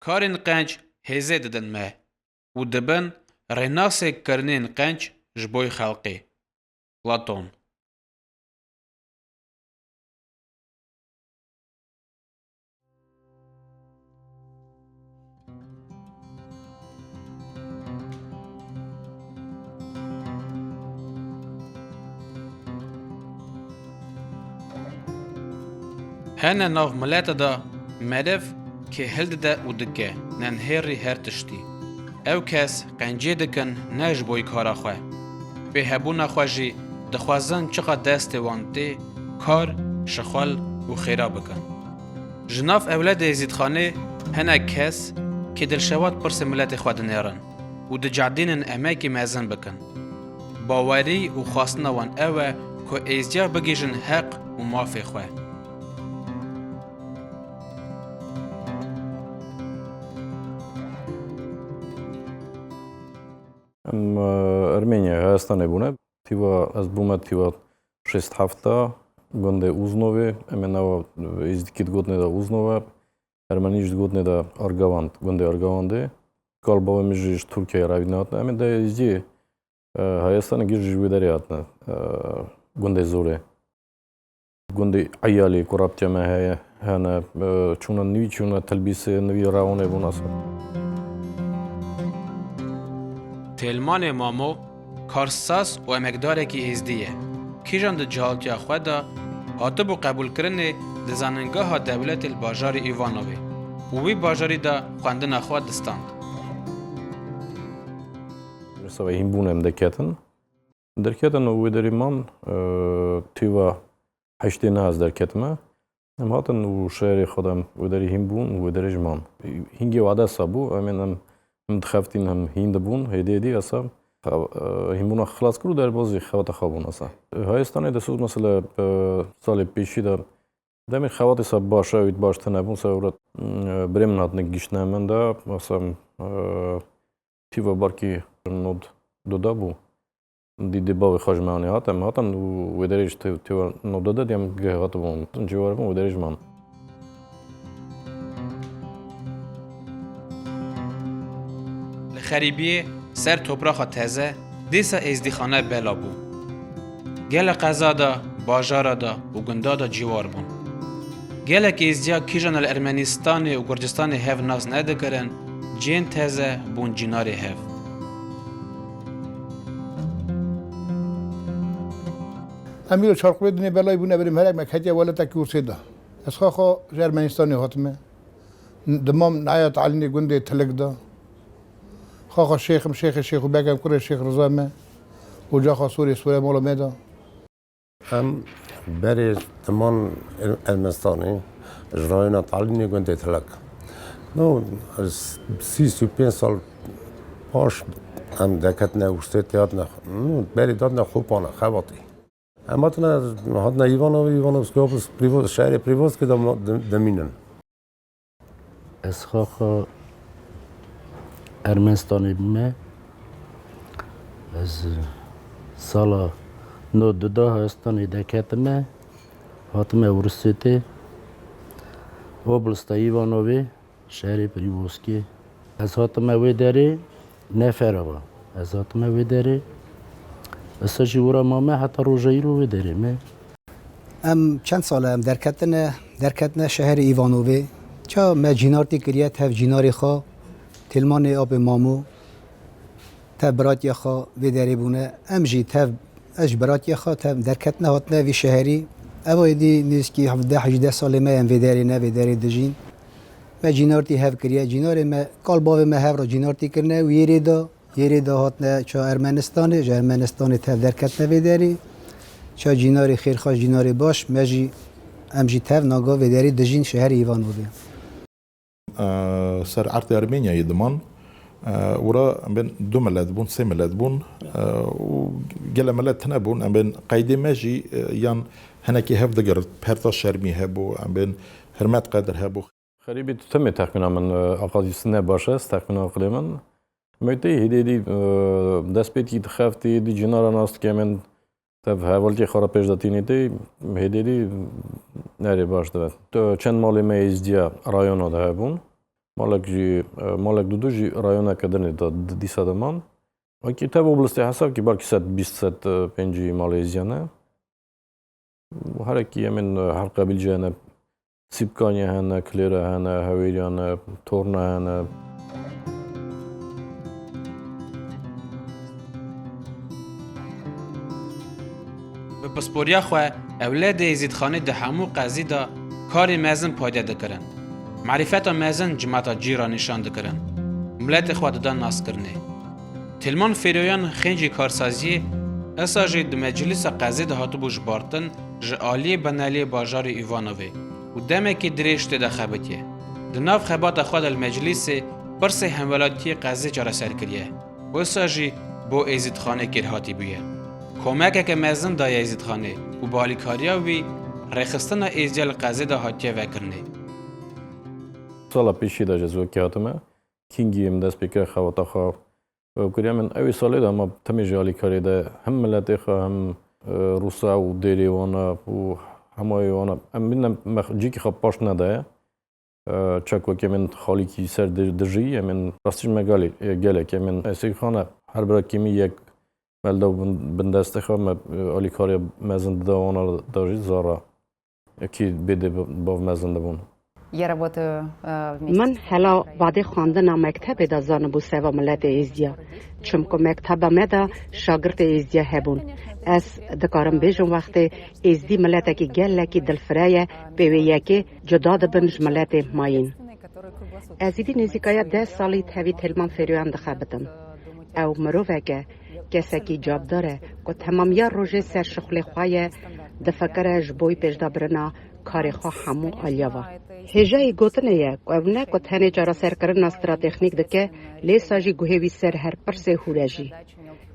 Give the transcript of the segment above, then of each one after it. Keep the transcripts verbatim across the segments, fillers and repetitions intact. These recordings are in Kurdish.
Karên qenc hêzê didin me û dibin rênasê kirinên qenc ji boy xelqê. Platon. Hene nav milete de meriv kê hildide û dike nenhêrî her tiştî. Ew kes qencê dikin ne ji boy kara xwe. Pê hebûna xwe jî dixwazin çiqa destê wan tê, kar, şixul û xêra bikin. Ji nav ewledê Êzîdxanê hinek kes kê dilşewat pirsê miletê xwe dinêrin û dicehdînin emekî mezin bikin. Bawerî û xwestina wan ew e ku Êzdiya bigihîjin heq û mafê xwe. Em, e, Ermeniya Haystanê bûne. Tîva ez bûme tîva şêst heft de gundê Uznovê. Em ê nava Êzdikî digotinê de Uznov e. Ermenî jî digotinê de Argavand, gundê Argavandê. Kal bavê min jî ji Tirkiyeyê revî nehatine. Em ê de Êzdiyê, e, Haystanê gir jî ji wê derê hatine, e, gundê Zorê. Gundê Eyalê ku rabtiya me heye, hene, e, çûna nivî, çûna Tilbîsê, nivî rewonê bûn asê. Têlmanê Mamo, karsaz û emekdarekî êzdî ye. Kîjan di cihaltiya xwe de hatibû qebûlkirinê di zanîngeha dewletê li bajarê Îvanovê û wî bajarî de xwendina xwe distand. Mesela hîn bûn em derketin. Derketin û wê derê man, e, tîva heştê neh ez derketime. Em hatin û şerê xwe de em wê derê hîn bûn û wê derê jî man. Hîngê wade sa bû, em ên em, em dixeftîn, em hîn dibûn, hêdî hêdî esa, e, hînbûna xilas kir û derbazî xewata xwe bûn esa. Haystanê de soz mesela, e, salê pêşî de demê xewatê sa baş e, wît baş tune bûn, sa ewret, e, birê min hatine giştine min de, mesela, e, tîva barkî nod duda bû. Dî dê bavê xwe ji me anî hat, em hatin û wê derê ji tê-, têwa nodede dê em geh hatibûn. Cîwar bûn wê derê ji man. Li xerîbiyê ser topraxa teze dîsa êzdîxane bela bû. Gelek qeza de, bajara de û gunda de cîwar bûn. Gelek êzdiya kîjan li Ermenistanê û Kurdistanê hev nas nedikirin, cihên teze bûn cînarê hev. Em îro çarqulê dinê belayî bûne berê me herek me ketiye welatekî Ûrsê de. Ez xaxa ji Ermenistanê hatime. Dimam naya talînê gundê Tilik de. Xaxa şêxim, şêxê Şêx û Bekem kurê Şêx Riza me. Ocaxa Sûrê Sûre mala me de. Em berê diman Er-, Ermenistanê ji rayona Talînê gundê Tilek. No, s-, sî, sî û pênc sal paş em derketine Ûrsê tê hatine, no, berê datine Xopana, Xebatê. Em hatine, hatine Îvanov, Îvanov Skopus, Privos, şehrê Privos ki de ma-, de-, demînin. Ez xaxa Ermenistanê bûme. Ez sala nod duda Ermenistanê deketime. Hatime Ûrsêtê. Oblasta Îvanovê, şerê Prîvoskê. Ez hatime wê derê, ne ferava. Ez hatime wê derê. Esa jî wira mame heta roja îro wê derê me. Em çend sal e em derketine, derketine şeherê Îvanovê. Ça me cînartî kiriye tev cînarê xwe, têlmanê apê Mamo, tev biratiya xwe vê derê bûne. Em jî tev, ez ji biratiya xwe tev derketine hatine vî şeherî. Ev êdî nêzîkî hevdeh hejdeh salê me em vê derê ne vê derê dijîn. Me cînartî hev kiriye. Cînarê me, kal bavê me hev re cînartî kirine û yê rê da. Yê rê de hatine ça Ermenistanê, ji Ermenistanê tev derketine vê derê. Ça cînarê xêrxweş, cînarê baş, me jî, em jî tev naga vê derê dijîn şeherê Îvanovê. Ser erdê Ermenyayê diman, wira em bên du milet bûn, sê milet bûn, û gele milet tune bûn, em bên qeydê me jî, yan hinekî hev digirt, perta şermî hebû, em bên hirmet qedir hebû. Xerîbî tu temê texmîna min, e, aqilî ne baş e, ez texmîna aqilê min. Mewteyî hêdî hêdî, e, destpêkî dixeftî, dî cînara nas dike min tev hevalkê xwe re pêş de tînî tê, hêdî hêdî nerê baş dibe. Tu çend malê me êzdiya rayona de hebûn. Malek jî, e, malek dudu jî rayoneke dinê de di-, dîsa de man. Wekî tev oblistê hesab kî belkî sed bîst, sed pêncî malê êzdiyan e. Û herekî em ên, e, her qebîl jî hene. Sîpkanî hene, Kilêre hene, Hewêriyan e, Torna hene. Bi pisporiya xwe, ewledê Êzîdxanê di hemû qezî de karê mezin payde dikirin. Merîfeta mezin cimeta cî re nîşan dikirin. Miletê xwe didan naskirinê. Têlman Fêroyan xêncî karsaziyê, esa jî di meclîsa qezê de hatibû jibartin, ji aliyê beneliyê bajarê Îvanovê û demekî dirêj tê de xebitiye. Di nav xebata xwe de li meclîsê pirsê hemwelatiyê qezê çareser kiriye. Wisa jî bo Êzîdxanê kêrhatî bûye. Komekeke mezin daye Êzîdxanê û bi alîkariya wî rêxistina êzdiya li qezê de hatiye vekirinê. Sala pêşî de jî ez wekî hatime. Kîngî min dest pê kir xebata xwe. Ew kiriye min ewî salê de, hema timê jî alîkariyê de hem miletê xwe hem, e, Rûsa û dêrê wan e û hemayê wan e. Em bîne me cîkî xwe paş nedaye. E, çek wekî em ên xalîkî ser di-, dijî, em ên rastî jî me galê, e, gelek, em ên Esîrxan e. Her bira kêmî yek me li dewr bin-, bindestê xwe me, e, alîkariya mezin dida wana da jî zara. Kî bêdê bi-, bav mezin dibûn. Я работаю, э, вместе Min hela badê xwendina mektebê de zanibû seva miletê êzdiya. Çimku mekteba me de şagirtê êzdiya hebûn. Ez dikarim bêjim wextê êzdî miletekî gelekî dilfire ye, pê wê yekê cuda dibin ji miletê mayîn. Ez îdî nêzîkaya deh salî tevî Têlman Fêroyan dixebitim. Ew mirovek e, kesekî cabdar e ku temamiya rojê ser şixulê xwe ye, difikire ji bo pêşdabirina karê xwe hemû aliya va. Hêjayî gotinê ye ku ew ne ku tenê çareserkirina stratêxnîk dike, lê sa jî guhê wî ser her pirsê hûr e jî.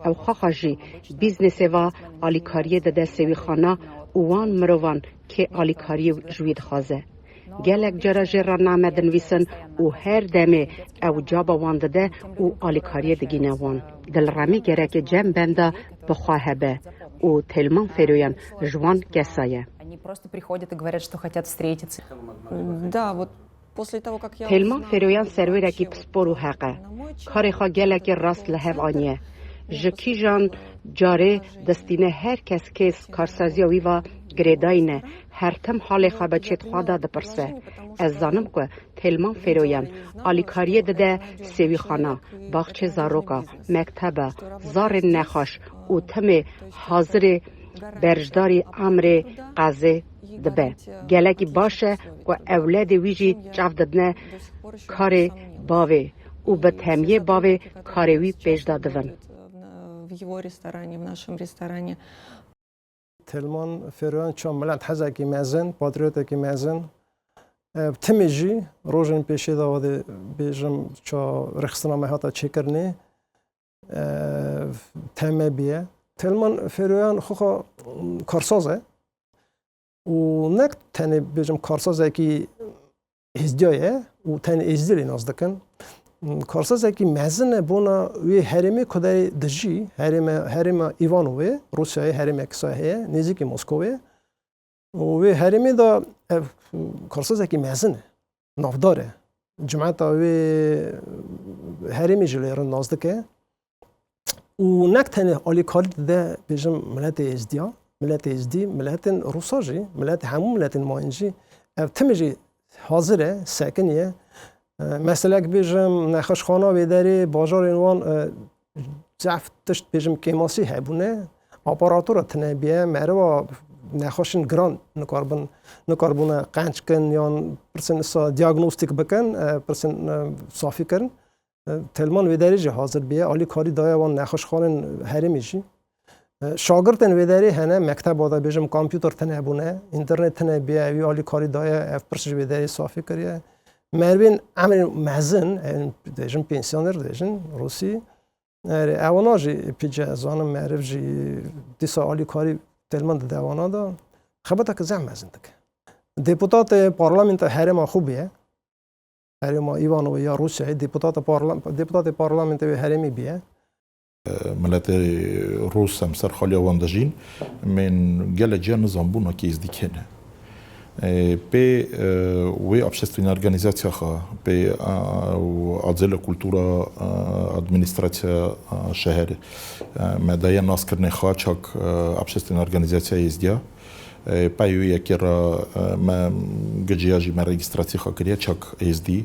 Ew xwexa jî bîznesê va alîkariyê dide sêwîxana û wan mirovan kê alîkariyê ji wî dixwaze. Gelek cara jê re name dinivîsin û her demê ew caba wan dide û alîkariyê digîne wan. Dilremî gereke cem benda bi xwe hebe û Têlman Fêroyan ji wan kesa ye. Они просто приходят и говорят, что хотят встретиться. Да, вот после того, как я Têlman Fêroyan serwêrekî pispor û heq e. Karê xwe gelekî rast li hev aniye. Ji kîjan carê distîne her kes kês karsaziya wî va girêdayî ne, her tim halê xwe bi çêt xwe de dipirse. Ez zanim ku Têlman Fêroyan alîkariyê dide sêwîxana, baxçê zaroka, mekteba, zarên nexweş û timê hazirê berjdarî emrê qezê dibe. Gelekî baş e ku ewledê wî jî çav didine karê bavê û bi temiyê bavê karê wî pêş de divin. В его ресторане, в нашем ресторане. Têlman Fêroyan çawa milet hezekî mezin, patriotekî mezin. E, timî jî rojên pêşê de wadê bêjim ça rêxistina me hata çêkirinê, e, teme bîye. Têlman Fêroyan xwexa karsaz e. Û nek tenê bêjim karsazekî êzdiya ye û tenê êzdî lê nas dikin. Karsazekî mezin e bona wê herêmê ku de dijî, herême, herêma Îvanovê, Rûsyayê herêmeke sa heye, nêzîkî Moskowê. Û wê herêmê de ev karsazekî mezin e, navdar e. Cimeta wê herêmê jî lê rind nas dike. Û nek tenê alîkarî dide, bêjim, miletê êzdiya, miletê êzdî, miletên Rûsa jî, miletê hemû miletên mayîn jî, ev timî jî hazir e, sekinî ye. E, meselek bêjim, nexweşxana wê derê, bajarên wan, e, zehf tişt bêjim kêmasî hebûne. Aparatura tune bîye, meriva nexweşên giran nikarbin, nikarbûne qenc kin yan pirsên wisa diagnostîk bikin, e, pirsên, e, safî kirin. E, Telman wê derê jî hazir bûye, alîkarî daye wan nexweşxanên herêmê jî. E, şagirtên wê derê hene, mekteba de bêjim kompûter tune bûne, înternet tune bûye, wî alîkarî daye, ev pirs ji wê derê safî kiriye. Merivên emrê mezin, em dibêjin pensioner dibêjin rûsî, erê, ewana jî pîce ez zanim meriv jî dîsa alîkarî Telman dide ewana de, xebateke zehf mezin dike. Deputatê parlamenta herêma xwe bûye, herêma Îvanowê ya Rûsyayê, deputata parla-, deputatê parlamentê wê herêmê bûye. Miletê Rûs em ser xaliya wan dijîn, em ên gelek cihê nizanbûna kê êzdî kê ne. E, pê, e, wê apşestîn organizasya xwe, pê, e, û acêle kultura, e, administrasya, e, şeher, e, me daye naskirinê xwe çak, e, apşestîn organizasya Êzdiya. E, pey wê yekê re, e, me giciya jî me registrasî xwe kiriye çak Êzdî.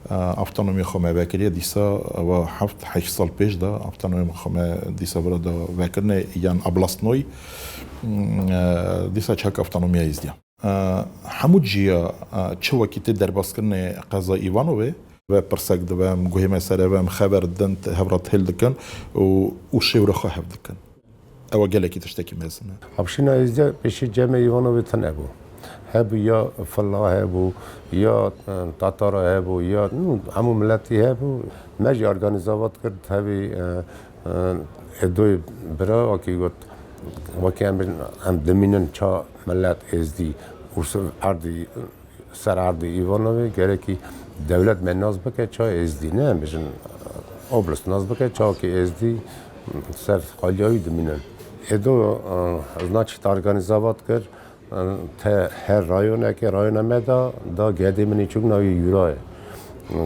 E, avtonomiya xwe me vekiriye dîsa, ewa heft heşt sal pêş de avtonomiya xwe me dîsa vira da vekirine yan ablastnoy, e, dîsa çak avtonomiya Êzdiya. E, hemû cîya, e, çi wekî tê derbaskirinê qeza Îvanovê, ve pirsek dibem, guhê me sere vem, xeber didin, te-, hev re têl dikin û, û şêwra xwe hev dikin. Ewa gelekî tiştekî mezin e. Apşîna Êzdiya pêşî cemê Îvanovê tune bû. Hebû ya Filla hebû, ya, e, Tatara hebû, ya, nû, hemû miletî hebû. Me jî organizavat kir, tevî, e, e, Êdoyê bira, wekî got, wekî em, em dimînin ça milet Êzdî û ser erdî, ser erdî Îvanovê gerekî dewlet me nas bike ça Êzdî. Ne em bijin oblast nas bike, çawkî Êzdî ser xaliya wî dimînin. Êdo, e, ez naçî te organizavat kir, e, te her rayonekê, rayona me da, da gedê min ê çûk navê Yurayê.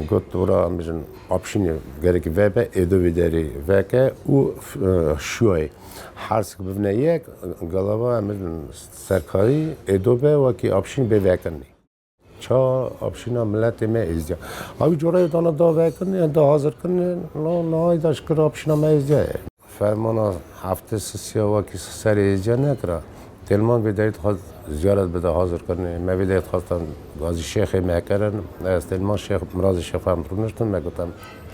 Got, ora em bijin Apşînê gerekî vebe, Êdo vê derê veke û, e, şuwayê. Hersik bivne yek, galava em bijin serkarî Êdo be wekî Apşîn bê vekirinê. Ça Apşîna miletê me Êzdiya. Ew coreyê dana da vekirinê, da hazir kirinê, no, nahayî da ji kir Apşîna me Êzdiya ye. Fermana heftê sisiya wekî serê Êzdiya nekira. Têlman vê derê dixwest ziyaret bide hazir kirinê. Me vê derê dixwestan Gazî Şêxê me kirin. Ez Têlman Şêx, mirazê Şêx Fehmî rûniştin, me got em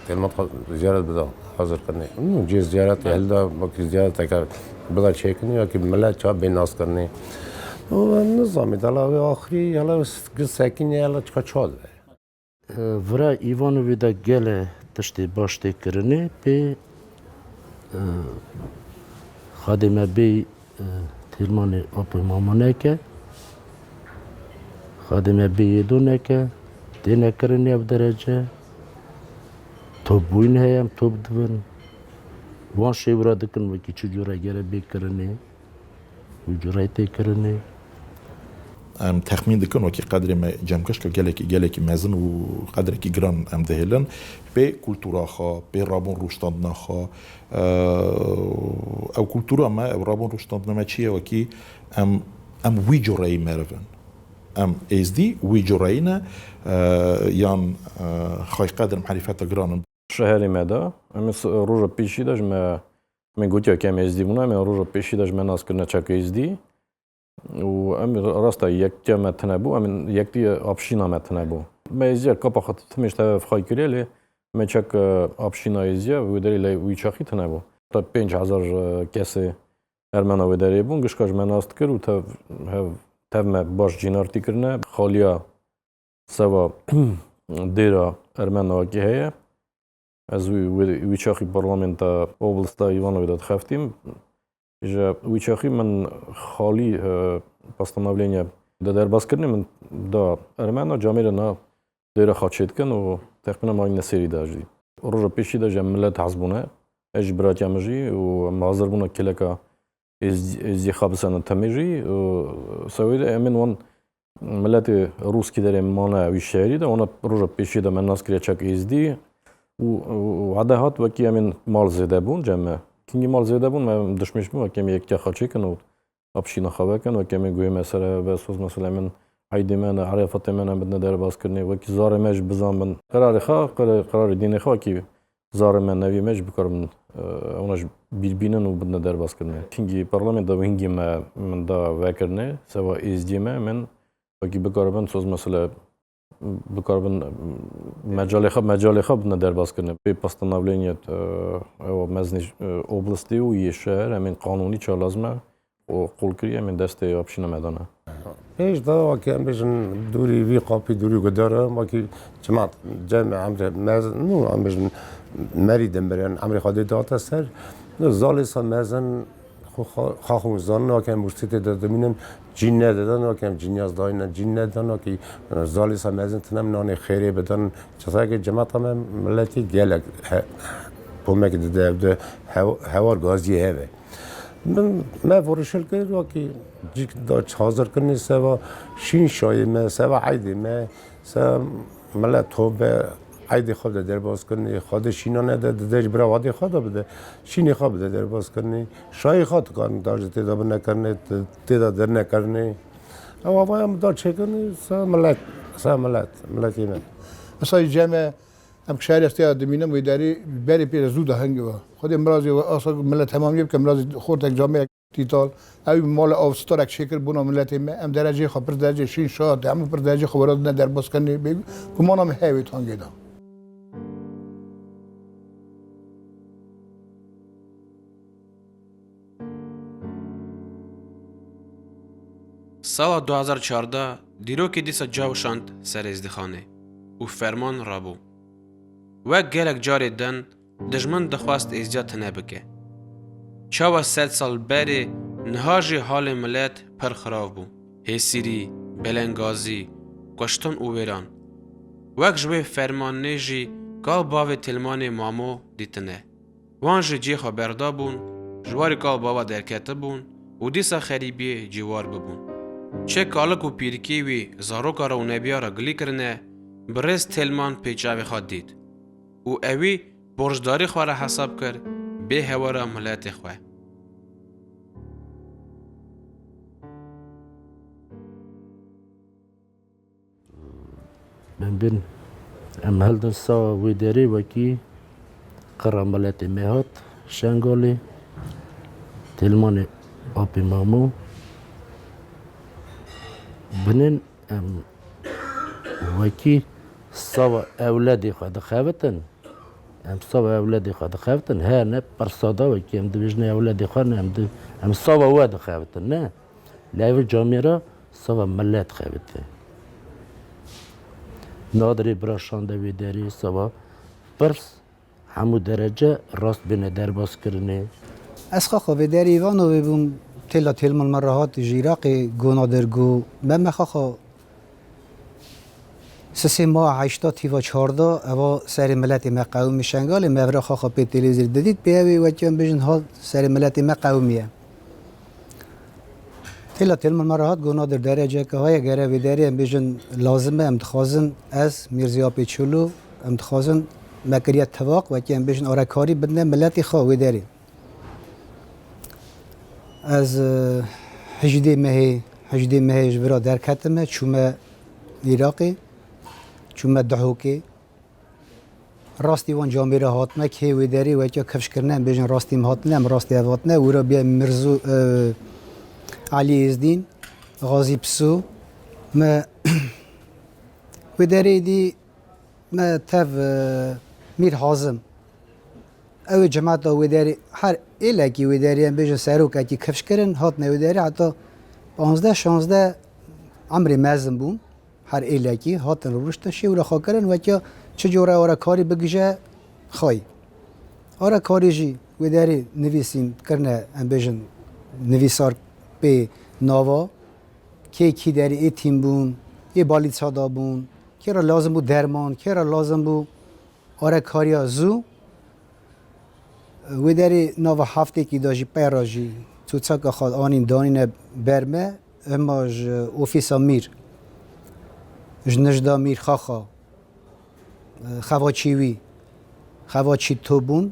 Têlman dixwest ziyaret bide hazir kirinê. Hûn cê ziyaretê hilda, wekî ziyareteke bida çêkirinê, wekî milet ça bê nas kirinê. Û em nizamê dela wê axirî, hela wê gil sekînê, hela çika ça dibe. Vira Îvanovî de gele tiştê baş tê kirinê, pê, e, xadê me bê, e, Têlmanê apê mama neke, xadê me bê Êdo neke, têne kirinê ev derece, top bûyîn heye, em top dibin. Wan şêwira dikin wekî çi cure gere bê kirinê. Û cureyê tê kirinê. Em texmîn dikin wekî qedrê me cemkişka gelekî, gelekî mezin û qedrekî giran em dihêlin. Pê kultura xwe, pê rabûn rûştandina xwe, e, ew kultura me, ew rabûn rûştandina me çi ye wekî em, em wî cureyî meriv in. Em êzdî wî cureyî ne, e, yan, e, xwey qedr merîfeta giran in. Şeherê me de, em ê s-, roja pêşî de ji me, me gotiya ke em êzdî bûne, em ê roja pêşî de ji me nas kirine çek êzdî. Û em ê rasta yektiya me tune bû, em ê yektiya apşîna me tune bû. Me êzdiya kapa xwe timê ji teve xwey kiriye, lê me çek, e, apşîna êzdiya wê derê lê wî çaxî tune bû. Ta pênc hezar, e, kesê ermena wê derê bûn, gişka ji me nas dikir û tev, hev, tev me baş cînartî kirine. Xaliya seva dêra ermena wekî heye. Ez wî, wî, wî çaxî parlamenta oblasta Îvanovê de dixeftîm. Ji wî çaxî min xalî, e, postanavlênê de derbas kirinê min da ermena camêrê na dêra xaçê dikin û texmîna mayî nesêrî de jî. Roja pêşî de ji em milet hez bûne. Ez ji biratiya min jî û em hazir bûne kileka Êz-, Êzdî xwe bisene temê jî, û sewê de em ên wan miletê Rûskî derê mane wî şehrî de, wana roja pêşî de me nas kiriye çek Êzdî û, û, û wade hat wekî em ên mal zêde bûn cem me. Kingî mal zêde bûn, me em dişmêş bûn, wekî em ê yektiya xwe çêkin û apşîna xwe vekin, wekî em ê guhê me ser heve, soz mesela em ên eydê me ne, erefatê me ne, em bidine derbas kirinê, wekî zarê me jî bizan bin. Qerarê xwe, qere-, qerarê dînê xwe wekî zarê me, neviyê me jî bikaribin, e, wana jî bîr bînin û bidine derbas kirinê. Hingî parlament de hingî me, min da vekirine, seva êzdiyê me, min wekî bikaribin, soz mesela, bikaribin, mecalê xwe, mecalê xwe bidine derbas kirinê. Pê pasta navlêniyet, e, ewa mezinî, e, oblastê û yê şeher, em ên qanûnî çalazme, û qul kiriye, em ên destê apşîna me dane. Pêş de wekî em bêjin dûrî vî qapî, dûrî gudara, wekî çima cem emrê mez-, nû em bêjin merî dembiren, emrê Xwedê dihate ser. Nû zalê sa mezin xwe xa-, xax û zan, wekî em mûrsîtê de dimînin, cîn nedidan, wekî em cînyaz dayine, cîn nedidan, wekî zalê sa mezin tinem nanê xêrê bidan. Çesayekê cemata me miletî gelek he-, pomekî dide, ev de hew-, hewar gaziyê heve. Min me vurişil kir, wekî cîk da hazir kirinî seva şîn şayê me, seva eydê me, se milet ho be eydê xwe de derbas kirinî, xwe de şînane de dide ji bira wadê xwe de bide, şînê xwe bide derbas kirinî, şayê xwe dikarin da ji tê de bine kirinê, tê de derine kirinê. Ew avaya min da çêkirinî, se milet, se milet, miletê me. Mesela cem e, Em şehir estiya dimînin wê derê berê pê re zû da hingê we. Xwedê mirazê we asa milet temamiyê bike, mirazê xortek cameyek tîtal. Ew mala avstarek çêkir bona miletê me. Em dereceyê xwe pir dereceyê şîn şa, hemû pir dereceyê xwe weradine derbas kirinê bê gumana me heye wê tangê de. Sala du hazar çardeh dîrokê dîsa cawşand ser êzdîxanê û ferman rabû. Wek gelek carê din dijmin dixwest êzdiya tune bike. Çawa sed sal berê niha jî halê milet pir xirav bû. Hêsîrî, belengazî, kuştin û wêran. Wek ji wê fermanê jî kal bavê Têlmanê Mamo dîtine. Wan ji cihê xwe berdabûn, ji warê kal bava derketibûn û dîsa xerîbiyê cîwar bibûn. Çi kalik û pîrikê wî zaroka re û nebiya re gilî kirine, bi rêz Têlman pê çavê xwe dît û ewî borcdarî xwe re hesab kir bê hewara miletê xwe. Em bên, em hildin sawa wê derê wekî qira miletê me hat Şengalê, Têlmanê Apê Mamo. Binên em wekî sawa ewledê xwe dixebitin. Em sawa ewledê xwe dixebitin. Her ne pirsada wekî em dibêjin ewledê xwe ne, em di-, em sawa we dixebitin, ne? Lê ev camêra sava milet xebite. Nadirê bira şande wê derê sava pirs hemû derece rast bêne derbas kirinê. Ez xaxa vê derê Îvanovê bûm, têla Têlman me re hat ji Iraqê, go Nadir go, me me xaxa sisê maha heşta tîva çarda, eva serê miletê me qewimî Şengalê, me vira xaxa pê televîzyê didît, pê ew ê wekî em bêjin hat serê miletê me qewimiye. Têla Têlman me re hat go Nadir dereceke heye, gere vê derê em bêjin lazim e, em dixwazin ez, Mîrzî Apê Çolo, em dixwazin me kiriye tivaq, wekî em bêjin arekarî bidine miletê xwe wê derê. Ez, e, hejdê mehê, hejdê mehê ji vira derketime, çûme Iraqê, çûme Dihokê. Rastî wan camêra hatine, kê wê derê weke kifş kirine, em bêjin rastî em hatine, em rastî ev hatine, wira bîye Mirzo, e, Elî Êzdîn, Xazî Piso, me wê derê dî me tev, e, Mîr Hazim. Ew ê cemata wê derê, her êlekî wê derê, em bêjin serokekî kifş kirin, hatine wê derê, heta panzdeh şanzdeh emrê mezin bûn. Her êlekî hatin rûniştin şêwra xwe kirin, weke çi cure arekarî bigije xwey. Arekarî jî wê derê nivîsîn kirine, em bêjin, nivîsar pê nava, kê kî derê ê tîm bûn, ê balî sada bûn, kê re lazim bû derman, kê re lazim bû arekariya zû. Wê derê nava heftêkî de jî pey re jî çûçaka xwe anîn danîne ber me, hema ji ofîsa mîr, ji nijda mîr xaxa, xevaçî wî, xevaçî to bûn.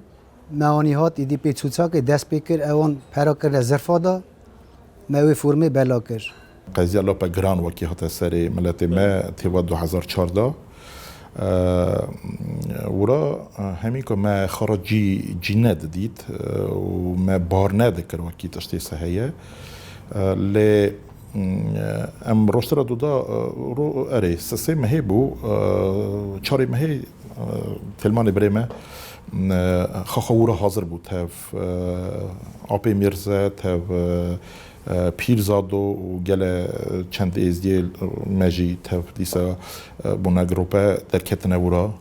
Me anî hat, îdî pê çûçakê dest pê kir, ewan pera kirine zirfa de, me wê formê bela kir. Qeziya Lape Giran wekî hate serê miletê me têva du hezar çardeh. Eee, wira, e, hemî ku me xara cî, cî nedidît, e, û me bar nedikir wekî tiştê se heye. E, lê, mm, em roştira duda, e, ro-, erê, se-, sê mehê bû, e, çarê mehê, e, Têlmanê birê me, mm, e, xaxa wira hazir bû tev, e, Apê Mîrze, tev, e, e, Pîrzado û gele çend êzdiyê me jî tev dîsa, e, bûne grope derketine wira.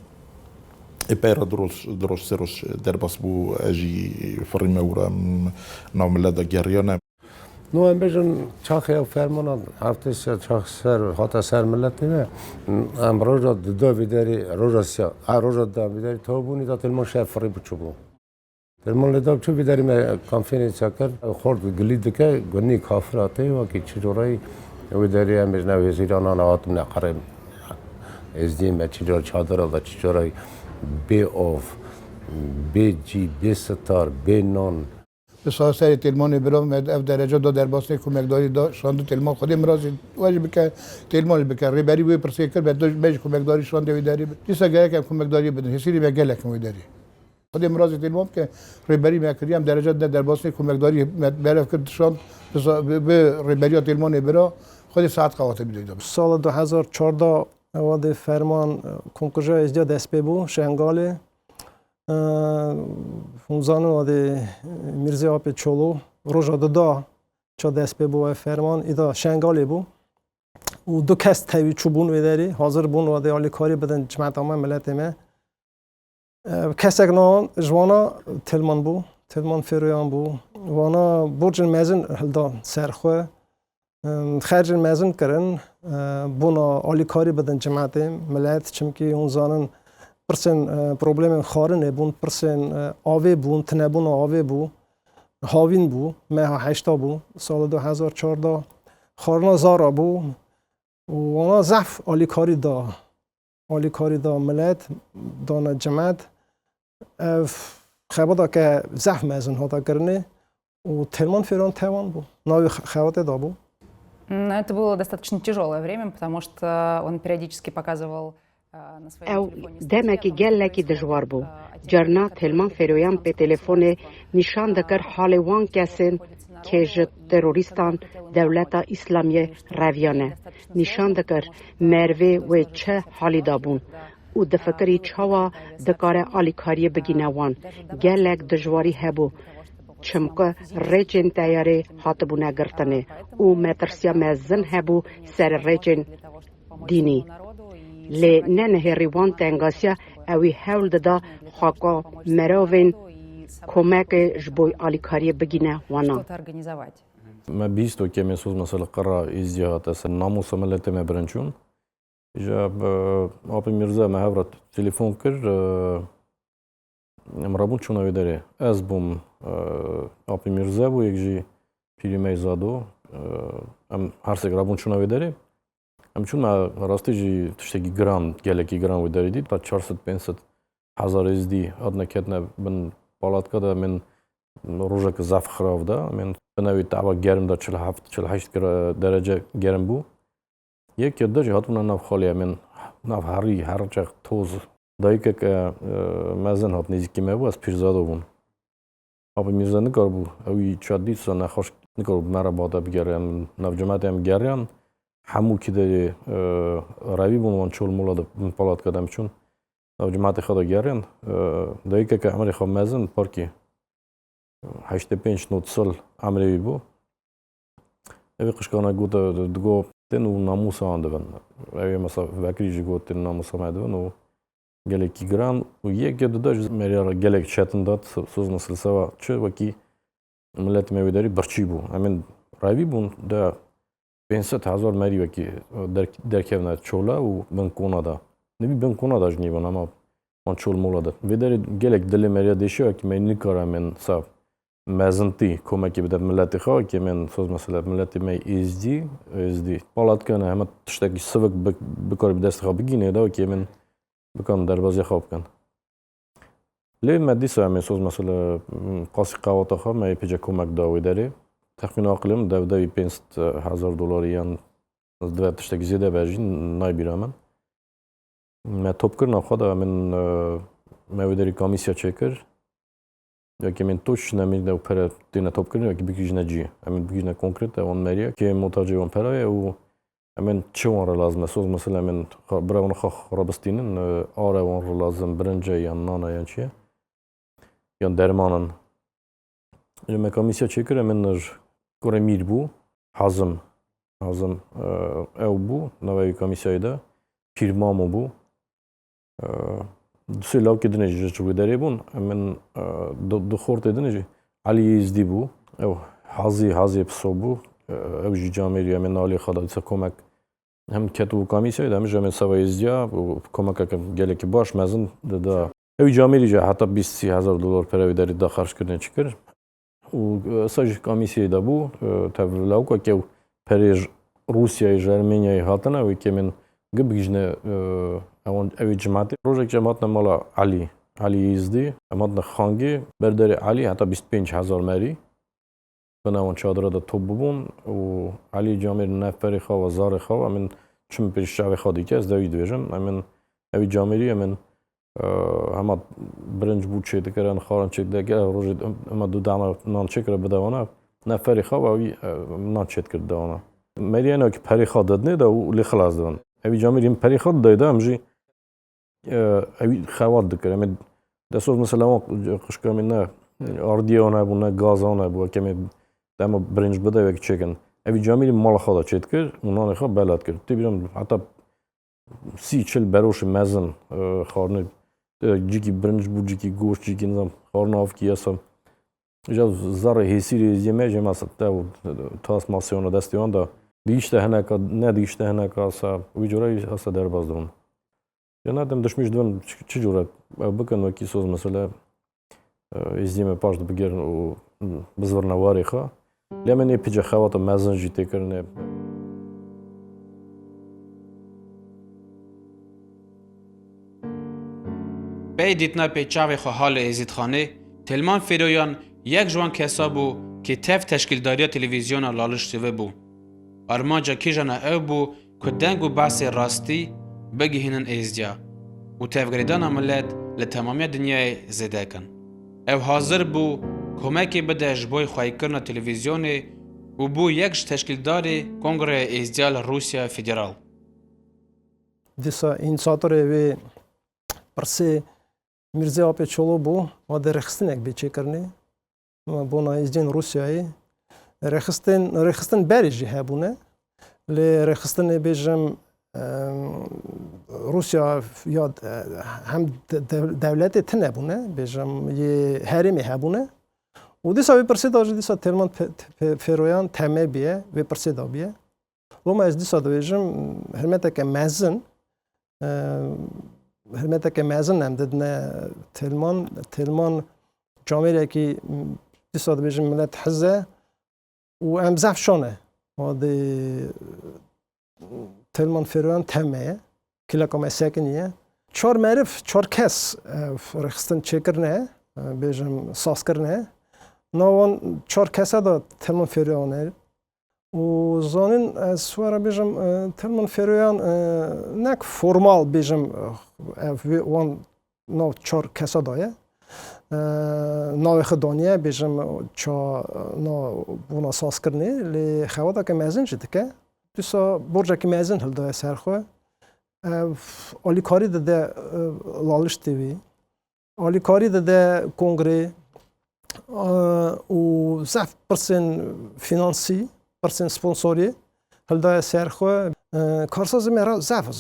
Ê pey re du roj, du roj, sê roj derbas bû, ez jî firîme wira, em nav millet de geriyane. No em bêjin çaxê ew fermana heftê sê çax ser, hate ser miletê me, em roja duda vê derê, roja siya, ha, roja duda vê derê taw bûnî da Têlman şev firî biçûbû. Telman li dab çû vî derî me konferansa kir, xort gilî dike, gunî kafira tê, wekî çi corayî wî derî em ê ji nav hêzîranan hatim neqerê êzdiyê me çi car çadira da, çi corayî bê av, bê cî, bê sitar, bê nan. Bi sa-, serê Têlmanê bira me ev derece da derbasnê komekdarî da şandî Têlman. Xwedê mirazê we jî bike, Têlman jî bike. Rêberî wê pirsê kir, me da-, me jî komekdarî şandê wê derî. Dîsa gerek em komekdariyê bidin. Hêsîrî me gelek in wê derî. Xwedê mirazê Têlman bike. Rêberî me kiriye, em derece de derbasnê komekdarî me berev kir, şand bi sa-, bi, bi rêberiya Têlmanê bira. Xwedê saet qewatê bide. Sala du hezar çardeh ewa dê ferman, e, komkujiya êzdiya dest pê bû, Şengalê. E, hûn zanin wadê Mîrzê Apê Çolo roja dida ça dest pê bû ev ferman, îda Şengalê bû. Û du kes tevî çûbûn wê derê, hazir bûn wadê alîkarî bidin cimeta me, miletê me. E, kesek nan ji wana Tilman bû, Tilman Fêroyan bû. Wana borcên mezin hildan ser xwe. Em, xercên mezin kirin, e, bona alîkarî bidin cimetê, milet, çimkî hûn zanin pirsên, e, problemên xwarinê bûn, pirsên, e, avê bûn, tinebûna avê bû, havîn bû, meha heşta bû, sala du hezar çardeh, xwarina zara bû û wana zehf alîkarî da, alîkarî da milet, dane cimet. Ev xebata ke zehf mezin hata kirinê û Telman Fêran tewan bû. Navê xe-, xebatê da bû. М, это было достаточно тяжёлое время, потому что он периодически показывал, э, на своём Ew телефоне demekî статьи о gelekî том, dijwar bû. Что один Carna человек, Telman который Fêroyan пê telefonê nîşan dikir halê wan kesên kê ji terorîstan Dewleta Îslamiyê reviyane. Nîşan dikir merivê wê çi halî da bûn û difikirî çawa dikare alîkariyê bigîne wan. Gelek dijwarî hebû, çimkî rêçên teyarê hatibûne girtinê û metirsiya mezin hebû ser rêçên dînî. Lê ne nihêrî wan tengasiya ewî hewl dida xaka mirovên komekê ji bo alîkariyê bigîne wana. Me bîst û kemê soz mesela qera êzdiya hate ser namusa miletê me birin çûn. Ji, e, Apê Mîrze me hev re telefon kir, e, em rabûn çûna wê derê. Ez bûm, e, Apê Mîrze bû, yek jî pîrî me Zado. E, em her sêk rabûn çûna wê derê. Em çûn me rastî jî tiştekî giran, gelekî giran wê derê dît. Ta çar sed pênc sed hezar êzdî hatine ketine bin palatka de, em ên rojeke zaf xirav de, em ên binevî tava germ de çil heft, çil heşt gira-, derece germ bû. Yek ya du jî hatibûna nav xalê, em ên nav herî, her çex toz. Dayikek, e, mezin hat nêzîkî me bû, ez pîrzado bûm. Apê Mîrze nikaribû, ewî ça dîsa nexweş nikaribû me re bade bigere. Em nav cimetê em geriyan, hemû kî derê, e, revî bûn, wan çol mola de palatka de em çûn. Nav cimetê xwe de geriyan. E, dayikeke emrê xwe mezin, parkî heştê pênc nod sal emrê wî bû. Ev ê qişkana gote, digot, tên û namûsa wan dibin. Ew ê mesela vekirî jî got, tên û namûsa me dibin û gelekî giran û yek ya duda ji meriya re gelek çetin dat, soz meselesa çi wekî miletê me wê derî birçî bû. Em ên revî bûn de pênc sed hezar merî wekî der-, derkevne çola û bin kona da. Nivî bin kona da ji nîvan ama wan çol mola de. Vê derê gelek dilê meriya dêşiya wekî me nikare em ên sa mezintî komekê bide miletê xwe, wekî em ên soz mesela miletê me êzdî, êzdî. Palatkane heme tiştekî sivik bik-, bikare bi destê xwe bigîne de wekî em ên bikan derbazê xwe bikin. Lê me dîsa em ê soz mesela, m, qasî qewata xwe me yê pêce komek da wê derê. Texmîna aqilê min dev devî pênc sed hezar dolarî yan ez divê tiştekî zêde be jî nayê bîra min. Me topkirina xwe de em ên, e, me wê derî komîsya çêkir. Wekî em ên toş nemî de pere têne topkirin, wekî bigihîjine cî. Em ên bigihîjine konkret de wan meriya. Kê motacê wan pera ye û em ên çi wan re lazim e? Soz mesela em ên xa-, bira wan xwe rabistînin, e, are wan re lazim, birince yan nana yan çi ye? Yan dermanan. Lê me komîsya çêkir, em ên ji kurê mîr bû. Hazim. Hazim, e, ew bû, nava wî komîsyayê de. Pîr Mamo bû. E, du sê lawkê din jî ji wê derê bûn. Em ên, e, du, du xortê din jî. Elî Êzdî bû. Ew Hazî, Hazê Piso bû. E, ew jî camêrî em ên alî xwe da dîsa komek. Hem ketibû komîsyayê de, hem jî em ên seba Êzdiya û komekeke gelekî baş, mezin dida. Ewî camêrî jî heta bîst sî hezar dolar pere wî derî da xerckirinê çi kir. Û, e, sa jî kamîsiyê de bû, e, tev lewka ke ew perê ji Rûsyayê, ji Ermeniyayê hatine, wê kemên gi bigihîjne, e, ewan, ewê cimatê. Rojek em hatine mala Elî, Elî Yêzdî, em hatine Xangê, ber derê Elî heta bîst pênc hezar merî. Bin ewan çadira de top bibûn û Elî camêr neferê xwe ve, zarê xwe ve, em ên çim pêş çavê xwe dîke, ez de wî dibêjim. Em ên ewî camêrî, em ên, e, hema birinc bû çêdikirin, xwarin çêdikir, rojê hema du dana nan çêkire bide wana. Neferê xwe ve wî, e, nan çêdikir bide wana. Meriyê ena ki perê xwe didinê de û lê xilas dibin. Ewî camêrî em perê xwe didayê de em jî e, ewî xebat dikir. Em ê desoz mesela wan qişka me ne ardiyê wan hebû, ne gaza wan hebû. Weke me dema birinc bide wek çêkin. Ewî camîrî mala xwe de çêdikir û nanê xwe bela dikir. Tê bîra min heta sî çil beroşê mezin, e, xwarinê, e, cîkî birinc bû, cîkî goşt, cîkî nizam xwarin avkî yasa. Îja zarê hêsîrê êziyê me jê masa te û tas masê wan destê wan da. Digişte hineka, nedigişte hineka sa, wî cora wî hasa derbas dibin. Ya ne dem dişmîş dibin çi, çi cure ew bikin wekî soz mesele, e, êziyê me paş dibigerin û bizvirne warê xwe. Lê me nê pice xewata mezin jî tê kirine. Pey dîtina pêçavê xwe halê Êzîdxanê, Telman Fêroyan yek ji wan kesa bû kê tev teşkîldariya televîzyona Laliş T V bû. Armanca kîjana ew bû ku deng û behsê rastî bigihînin Êzdiya û tevgirêdana milet li temamiya dinyayê zêde kin. Ew hazir bû komekê bide ji bo xweyîkirina televîzyonê û bû yek ji teşkîldarê Kongreya Êzdiya li Rûsya Federal. Dîsa înîsiyatorê wê pirsê Mîrzê Apê Çolo bû, wa dê rêxistinek bê çêkirinê. Bona êzdiyên Rûsyayê. Rêxistin, rêxistin berê jî hebûne. Lê rêxistinê bêjim, em, Rûsya ya, e, hem de-, de-, dewletê tune bûne, bêjim yê herêmê hebûne. Û dîsa wê pirsê da jî dîsa Telman Fe-, Fe-, Fêroyan teme bîye, wê pirsê da bîye. Loma ez dîsa dibêjim, hirmeteke mezin, e, hirmeteke mezin em didine Telman. Telman camêrekî, dîsa dibêjim, milet hiz e û em zef şan e. Wadê Telman Fêroyan teme ye. Kileka me sekiniye. Çar meriv, çar kes, e, rêxistin çêkirine, e, bêjim sazkirine. Nawan çar kese de Telman Fêroyan e. Û zanîn, ez were bêjim, e, Telman Fêroyan, e, nek formal bêjim, e, ev wê wan nav çar kesa daye. E, navê xwe daniye, bêjim, ça, na bona sazkirinê, lê xebateke mezin jî dike. Dîsa borcekî mezin hildaye ser xwe. Ev alîkarî dide, e, Laliş T V. Alîkarî dide kongrê, e, û zef pirsên fînansî, pirsên sponsorî hildaye ser xwe. E, karsazê me re zef,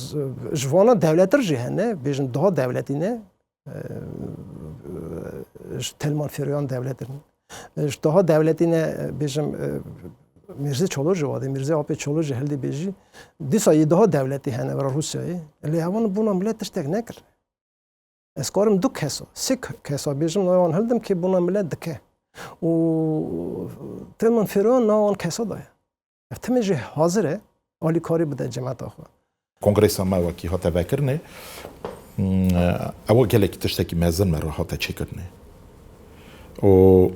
ji vana dewletir jî hene, bêjin daha dewletî ne, e, ji Telman Fêroyan dewletir ne. E, ji daha dewletî ne, e, bêjim, e, Mîrzê Çolo jî wadê, Mîrzê Apê Çolo jî hildê bêjî. Dîsa yê daha dewletî hene vera Rûsyayê. Lê hewan bona millet tiştek nekir. Ez karim du kesa, sê k-, kesa bêjim, navê wan hildim kê bona millet dike. Û Telman Fêroyan nava wan kesa daye. Ev timê jî hazir e, alîkarî bide cemeta xwe. Kongresa me wekî hate vekirinê, mm, ewa gelekî tiştekî mezin me re hate çêkirinê. Û,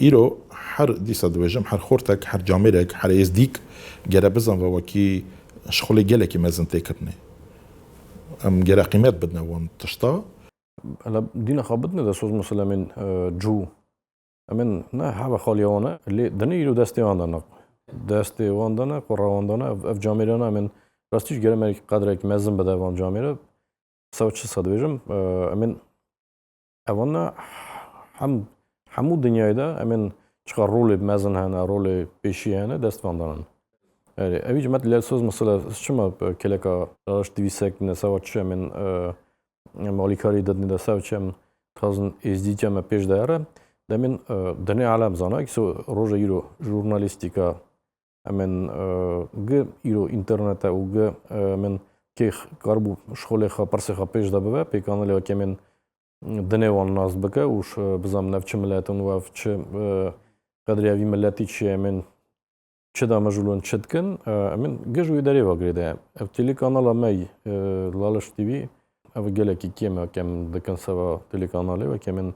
e, îro her dîsa dibêjim, her xortek, her camêrek, her êzdîk gere bizanve wekî şixulê gelekî mezin tê kirinê. Em gere qîmet bidine wan tişta. Ela dîna xwe bidine de soz misilem ên, e, cû. Em ên ne heve xaliya wan e, lê dinê îro destê wan de ne. Destê wan de ne, qura wan de ne. Ev, ev camêrana em ên rastî jî gere me qedrek mezin bide van camêre. Sew çi se dibêjim, e, em ên evan ne hem, hemû dinyayê de em ên çiqa rolê mezin hene, rolê pêşî hene, dest van danin. Erê, evî cimet lê soz mesela çima, e, keleka Raj T V sekine sewa çi em ên, e, em alîkarî didin de sew çi em tazin êzdîtiya me pêş de here. Demên, e, dinê alem zana ki so roja îro jurnalîstîka em ên, e, gi îro înternete û gi, e, em ên kê x-, karibû şixulê xwe, pirsê xwe pêş de bibe, pêkanelê weke em ên dinê wan nas bike û ş-, bizam nev çi milet in û ev çi, e, qedrê evî miletî çi ye, em ên çi damejûlin, çi dikin, e, em ên gej wî derê ve girêdaye. Ev têlêkanala me yî, e, Laliş T V, ev gelekî kêm e, ke em dikin seba têlêkanalê, weke em ên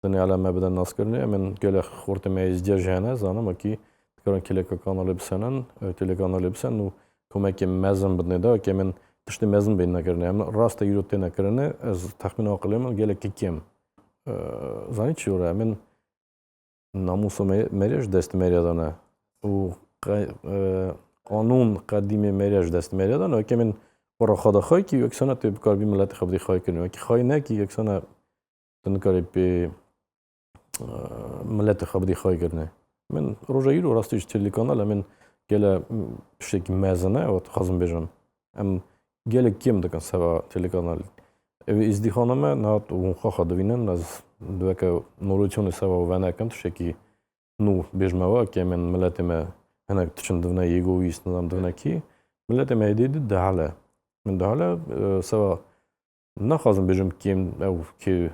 dinê ala me bide naskirinê, em ên gelek xortê me êzdiya jî hene, zanim wekî dikarin kêleka kanalê bisenin, e, têlêkanalê bisenin û komekê mezin bidinê de, weke em ên tiştê mezin bêne kirine. Em rast e îro têne kirine, ez texmîn aqilê min gelekî kêm. E, zanî çi were? Em ên namûsa me-, meriya ji destê meriya de ne. Û qe-, e, qanûn qedîmê meriya ji destê meriya de ne. Weke em ên xwe re xwe de xay kî, wek sene tê bikaribî miletê xwe bidî xay kirin. Wekî xay nekî, wek sene tu nikarî pê, e, miletê xwe bidî xay kirine. Min roja îro rastî ji têlîkanal em ên gele, m, tiştekî mezin e, ew dixwazim bêjim. Em gelek kêm dikin seba têlîkanalê. Ev êzdîxana me niha hûn xwe xwe divînin, ez di weke Norweçyonê seba venekim, tiştekî nû bêjme we, ke em ên miletê me hinek diçin divine yêgovîst, nizam divine kî. Miletê me êdî dî dihele. Min dihele, e, seba naxwazim bêjim kêm ew kê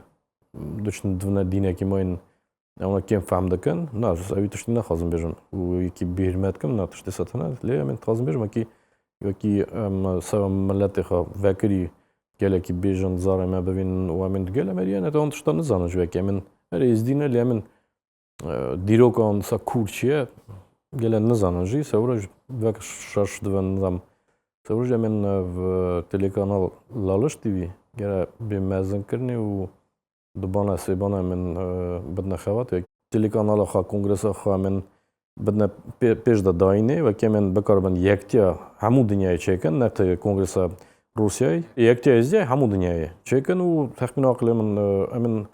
diçin divine dînekî mayîn, ewna kêm fehm dikin. Na, ez ewî tiştî naxwazim bêjim. Û yekî bêhirmet kim, na tiştê setine. Lê em ên dixwazim bêjim, wekî, wekî em seba miletê xwe vekirî gelekî bêjin zarê me bivînin û em ên gele meriye ne, te wan tişta nizanin ji wekî. Em ên her êzdî ne, lê em ên e, dîrokan sa kûr çi ye, gele nizanin jî, sewra ji vek şaş dibin nizam. Sewra jî em ên, e, v-, têlêkanal Laliş T V gere bê mezinkirinê û dubana, sêbana em ên, e, bidine xebatê. Têlêkanala xwe, kongresa xwe em ên bidine pê-, pêş de dayînê, wekî em ên bikaribin yektiya hemû dinyayê çêkin, ne tê kongresa Rûsyayê. Yektiya êzdiyayê hemû dinyayê çêkin û texmîna aqilê min, e, em ên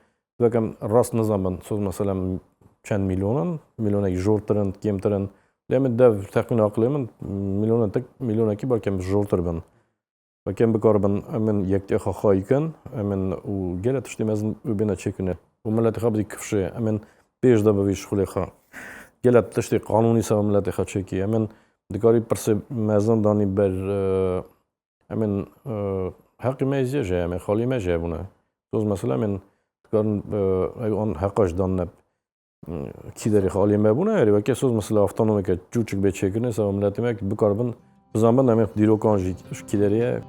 Wek em rast nizanin, soz mesela çend milyon in, milyonekî jortir in, kêmtir in. Lê em ê dev texmîn aqilê min milyonek, milyonekî belkî em jortir bin. Wek em bikaribin, em ên yektiya xwe xayî kin, em ên û gelek tiştê mezin û bêne çêkirinê. Û miletê xwe bidî kifşê, em ên pêş de bivî şixulê xwe. Gelek tiştê qanûnî seba miletê xwe çêkî. Em ên dikarî pirsê mezin danî ber, e, Em ên, e, heqê me zî jê, em ên xalî me jê bûne. Soz mesela em ên dikarin, e, ew an heqa ji dan ne, e, kî derê xalî me bûne, erê weke soz mesela avtonomeke çûçik bê çêkirinê, seba miletê me ki bikaribin, bizanbin em ên dîrokan jî ji kî derê ye.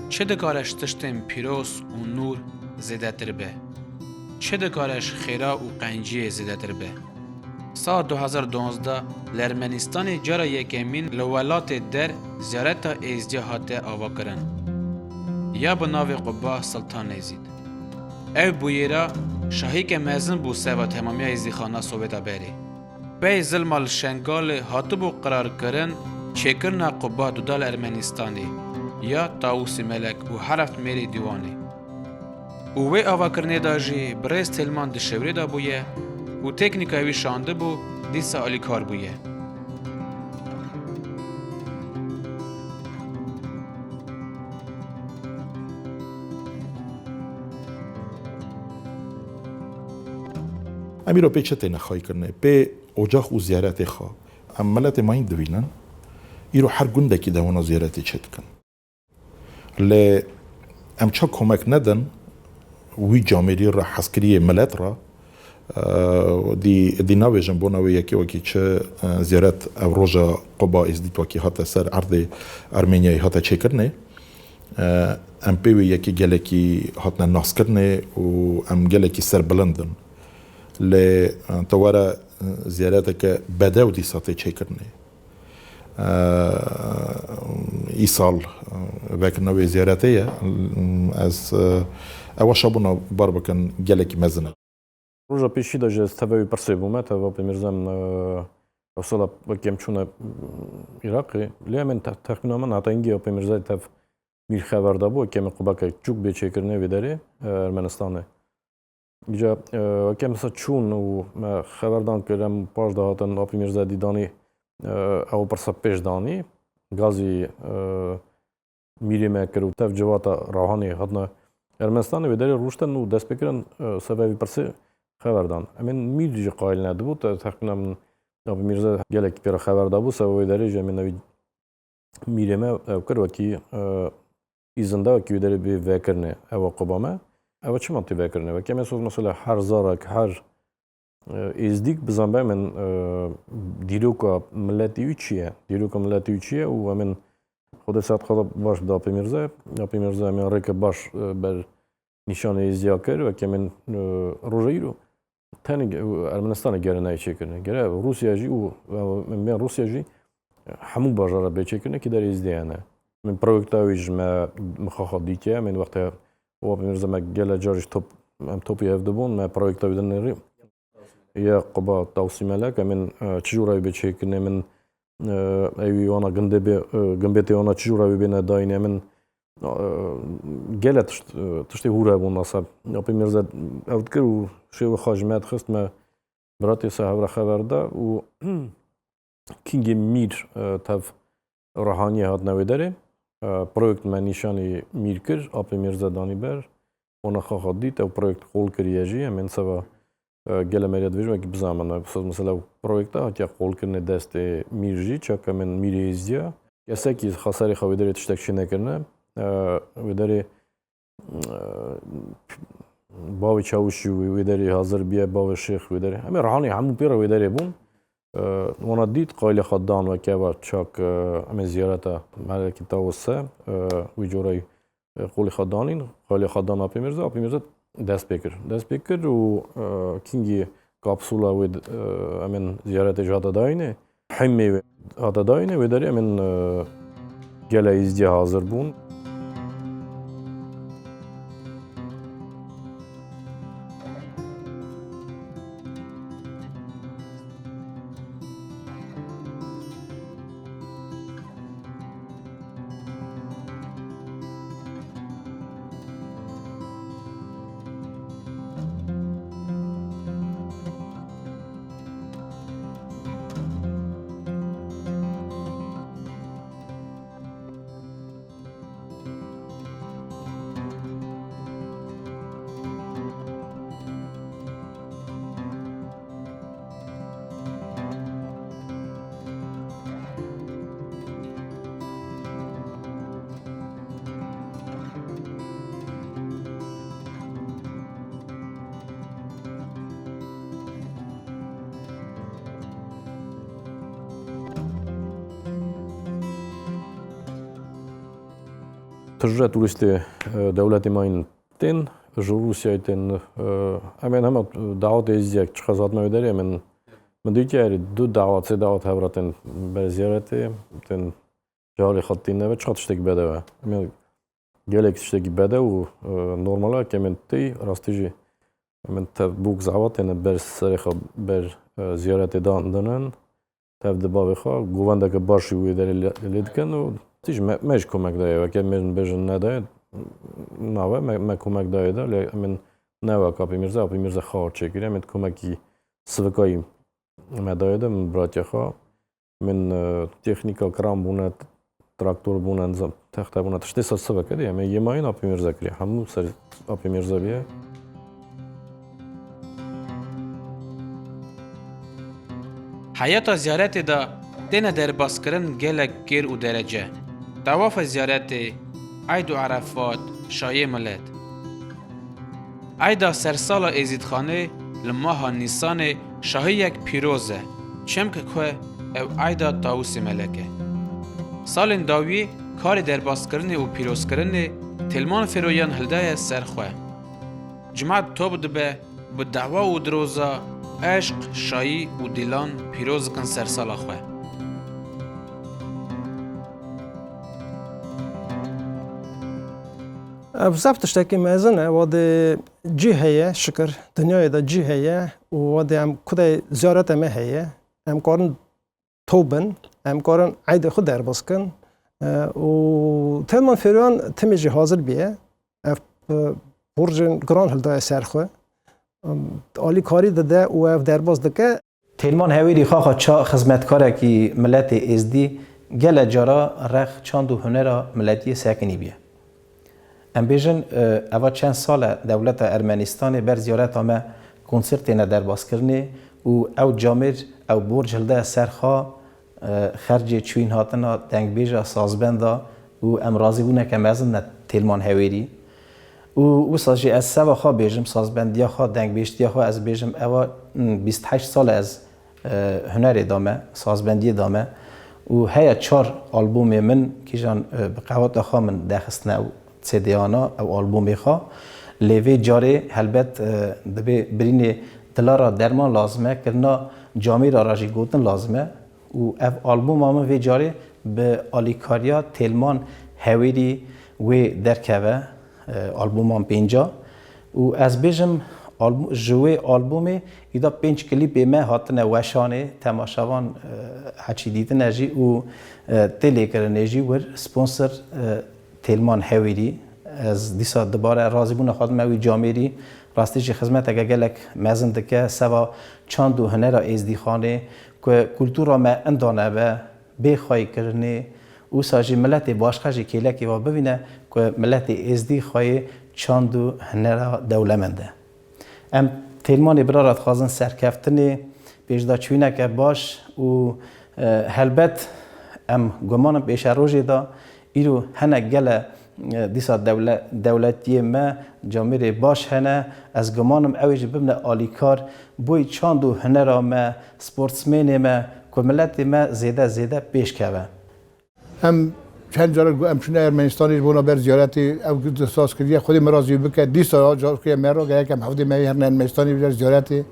Çi dikare ji tiştên pîroz û nûr zêdetir be? Çi dikare ji xêra û qenciyê zêdetir be? Sala du hezar duwazdeh li Ermenistanê cara yekemîn li welatê der ziyareta êzdiya hate avakirin, ya bi navê Quba Siltan Nêzîd. Ev bûyera şahîke mezin bû seba temamiya êzdîxana Sowêta berê. Pey zilma li Şengalê hatibû qirarkirin çêkirina Quba Duda li Ermenistanê ya Tawusê Melek û heft mêrê dîwanê. Û wê avakirinê de jî birêz Têlman di şewrê de bûye û teknîkayê wî şandibû, dîsa alîkar bûye. Em îro pê çi têne xayîkirinê? Pê ocax û ziyaretê xwe. Em miletê mayîn dibînin. Îro her gundekî de wana ziyaretê çêdikin. Lê em ça komek nedin wî camêrî re, hezkiriyê milet re, e, dî, dî nabêjin bona wê yekê wekî çi, e, ziyaret ev roja Quba Êzdît wekî hate ser erdê Ermenyayê hate çêkirinê. E, em pê wê yekê gelekî hatine naskirinê û em gelekî serbilind in. Lê, e, te were, e, ziyareteke bedew dîsa tê çêkirinê. E, îsal, e, vekirina wê ziyaretê ye. Ez, e, ewa şabûna bar bikin gelekî mezin e. Roja pêşî de jî ez tevewî pirsê bûme, teva Pêmîrze em, e, ew sala wekî em çûne, e, Iraqê. Lê em ên te-, texmîna min heta hingî ya Pêmîrze tev mîr xeber dabû, wekî em ê qubeke çûk bê çêkirinê vê derê, e, Ermenistanê. Îca, e, wekî em sa çûn û me xeberdan kir, em paş de hatin, Apê Mîrze dî danî, e, ew pirsa pêş danî. Gazî, e, mîrê me kir û tev civata Rahanê hatina Ermenistanê, vê derê rûştin û dest pê kirin, e, sebevî pirsê xeberdan. Em ên mîr jî qayîl nedibû, te-, texmîna min Apê Mîrze gelekî pê re xeber dabû, seba wê derê jî em ên evî mîrê me ew kir wekî, e, îzin da wekî wê derê bê vekirinê ew quba me. Ew çima tê vekirinê? Wekî em ê soz mesela her zarek, her, e, êzdîk bizanbe min, e, dîroka miletî wî çi ye? Dîroka miletî wî çi ye? Û em ên Xwedê saet xwe baş bide Apê Mîrze. Apê Mîrze em ên rêke baş, e, ber nîşanê êzdiya kir. Wekî em ên, e, roja îro. Tenê ge-, Ermenistanê gere nayê çêkirinê. Gere Rûsya jî û, e, em bên Rûsya jî, e, hemû bajara bê çêkirinê ki der êzdê hene. Min proyekta wî ji me, min xaxa dîtiye. Min wextê û Apê Mîrze me gele car jî top, em topî hev dibûn. Me proyekta wî dinêrî. Ya quba Tawsî Melek, em ên, e, çi jûra wî bê çêkirinê min, e, ewî wana gindê bê, e, gimbêtê wana çi jûra wî bêne dayînê min, e, gele tişt, e, tiştê hûr hebûn naseb. Apê Mîrze ew dikir û şêwê xwe ji me dixist, me biratê se hevre xeber da û Kîngê Mîr, e, tev Rehaniyê hatine wê derê. E, proyekt me nîşanî Mîr kir, Apê Mîrze danî ber. Wana xaxa dît, ew proyekt qol kiriye jî. Em ên seba, e, gele meriya dibêjin, wekî bizanin, e, soz mesela ew proyekta hatiye qolkirinê destê Mîr jî, çak em ên Mîrê êzdiya. Kesekî xaserê xwe wê derê tiştek çê nekirine. E, wê derê Bavê Çawişî wê, wê derê hazir bûye, bavê Şêx wê derê. Em ê Rehanî hemû pê re wê derê bûn. E, wana dît, qalê xwe dan weke eva çak, e, em ê ziyareta melekî Tawus se, e, wî corayî, e, qolê xwe danîn. Qalê xwe dan Apê Mîrze, Apê Mîrze dest pê kir. Dest pê kir û, e, kîngî kapsula wê, e, em ên ziyaretê ji hate dayînê. Hemê wê hate dayînê, wê derê em ên, e, gele êzdiya hazir bûn. Tije turîstê, e, dewletê me yên tên, ji Rûsyayê tên, e, em ên hema dawetê êzdiyek çiqas hatime wê derê, em ên, min dîtiye erê du dawet, sê dawet hev re tên ber ziyaretê, tên ji halê xwe tîne ve, çiqa tiştekî bedew e. Em ên gelek tiştekî bedew û, e, normal e ke em ên tê rastî jî em ên tev bûk zewa têne ber serê xwe, ber, e, ziyaretê dan dinin. Tev di bavê xwe, govendeke baş jî wê derê lê, lê dikin û tî jî me, me jî komek daye. Weke em bêjin, bêjin nedaye, nabe, me, me komek daye de, lê em ên ne wek Apê Mîrze, Apê Mîrze xawa çêkiriye, em ên komekî sivikayî me daye de, min biratiya xwe, min, e, teknîka kiran bûne, traktor bûne, nizam, texte bûne, tiştê ser sivike de, em ê yê mayîn Apê Mîrze kiriye. Hemû ser Apê Mîrze bûye. Heyeta ziyaretê de têne derbaskirin gelek kêr û derece. Tewafa ziyaretê, Eyd û Erefat, şayê milet. Eyda sersala Êzîdxanê li maha Nîsanê şahiyek pîroz e, çimkî ku ew eyda Tawusê Melek e. Salên dawiyê karê derbazkirinê û pîrozkirinê Têlman Fêroyan hildaye ser xwe. Cimat top dibe, bi dawa û diroza, eşq, şayî û dîlan pîroz dikin sersala xwe. Ev zaf tiştekî mezin e, wadê cî heye, şikir, dinyayê de cî heye û wadê em kudê ziyareta me heye, em karin to bin, em karin eydê xwe derbas kin. E, û Telman Feryan timê jî hazir bûye. Ev, e, borcên giran hildaye ser xwe. Em, alîkarî dide û ev derbas dike. Têlman Hewêrî xaxa ça xizmetkarekî miletê Êzdî gele cara rex, çand û hunera miletiyê sekinî bûye. Em bêjin, e, eva çend sal e dewleta Ermenistanê ber ziyareta me konser têne derbaskirinê û ew camêr ew borc hilde ser xwe, e, xercê çûyîn hatina dengbêja, sazbenda û em razîbûneke mezin ne Têlman Hewêrî. Û wisa jî ez seva xwe bêjim, sazbendiya xwe, dengbêjtiya xwe ez bêjim, eva, hmm, bîst heşt sal e ez, e, hunerê dame, sazbendiyê dame. Û heye çar albûmê min kîjan, e, bi qeweta xwe min dexistine ew C D ana, ew albûmê xwe. Lê vê carê helbet, e, dibê birînê dila ra derman lazim e, kirina camêra ra jî gotin lazim e. Û ev albûma min vê carê bi alîkariya Têlman Hewêrî wê derkeve, e, albûman pênca. Û ez bêjim, albû-, ji wê albûmê îda pênc klîpê me hatine weşanê, temaşevan, e, heçî dîtine jî û, e, tê lêkirinê jî wir sponsor, e, Têlman Hewêrî. Ez dîsa dibare razîbûna xwe dime wî camêrî. Rastî jî xizmeteke gelek mezin dike seva çand û hunera Êzdîxanê ku kultura me inda nebe, bê xweyîkirinê, wisa jî miletê başqa jî kêlekê wa bivîne ku miletê Êzdî xweyê çand û hunera dewlemend e. Em Têlmanê bira re dixwazin serkeftinê, pêşdaçûyîneke baş û, e, helbet em gumanim pêşerojê de îro hinek gele, e, dîsa dewle-, dewletiyê me camêrê baş hene. Ez gumanim ew ê jî bibne alîkar boyî çand û hunera me, sportsmenê me ku miletê me zêde zêde pêş keve. Em çend carar got, em çûne Ermenistanê ji bona ber ziyaretê, ew saz kiriye, Xwedê me razî bike, dîsa ya car kiriye me re, gerek em hevdê me yê herine Ermenistanê bicare ziyaretê.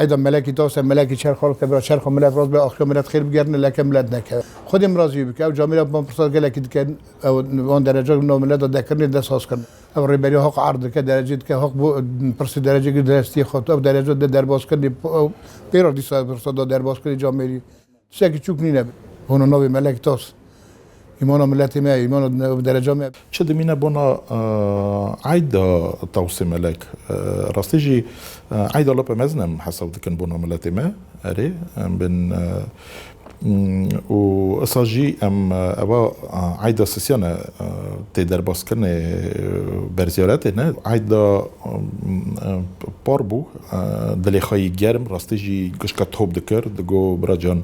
Eyda melekî tase, melekî çerxa ke bira çerxa milet rast be, axiya milet xêr bigerine, leke milet neke. Xwedê me razî bike, ew camêra van pirsar gelekî dike, ew van dereca nav milet de dekirine, dest saz kirine. Ew rêberiya haq erd dike, derecê dike, haq bo pirsî derecê gir derestiyê xwe, ew dereca de derbas kirine, ew pê ra dîsa pirsa da derbas kirine camêrî. Tiştekî çûk nîne. Hona navê Melek Tas. Îmana miletê me, îmana dereca me. Çi dimîne bona, e, eyda Tawsê Melek? E, rastî jî, e, eyda lepe mezin em hesab dikin bona miletê me. Erê, em bin, e, m, û esa jî em, e, eva, e, eyda sisyan e, e, tê derbas kirinê, e, berziyaretê ne. Eyda, e, m, e, par bû, e, dilê xwe yî germ, rastî jî gişka top dikir, digo, bira can,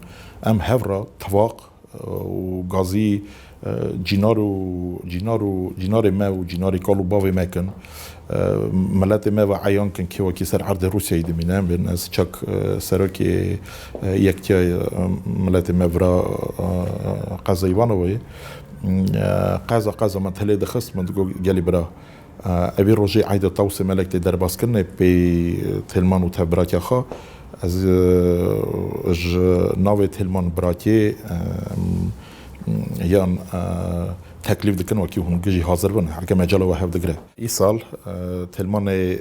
em hev re tifaq, e, û gazî, e, cînar û, cînar û, cînarê me û cînarê kal û bavê me kin. E, miletê me ve eyan kin kê wekî ser erdê Rûsyayê dimîne. Bên ez çak, e, serokê, e, yektiya, e, miletê me vira, e, qeza Îvanovayê. E, qeza, qeza me telê dixist, min digo, gelî bira, e, evî rojê eyda Tawsê Melek tê derbas kirinê pê Têlman û tevbiratiya xwe. Ez, e, ji navê Têlman biratiyê, e, yan, e, teklîf dikin wekî hûn gijî hazir bin, herke mecala we hev digire. Îsal, e, Têlmanê, e,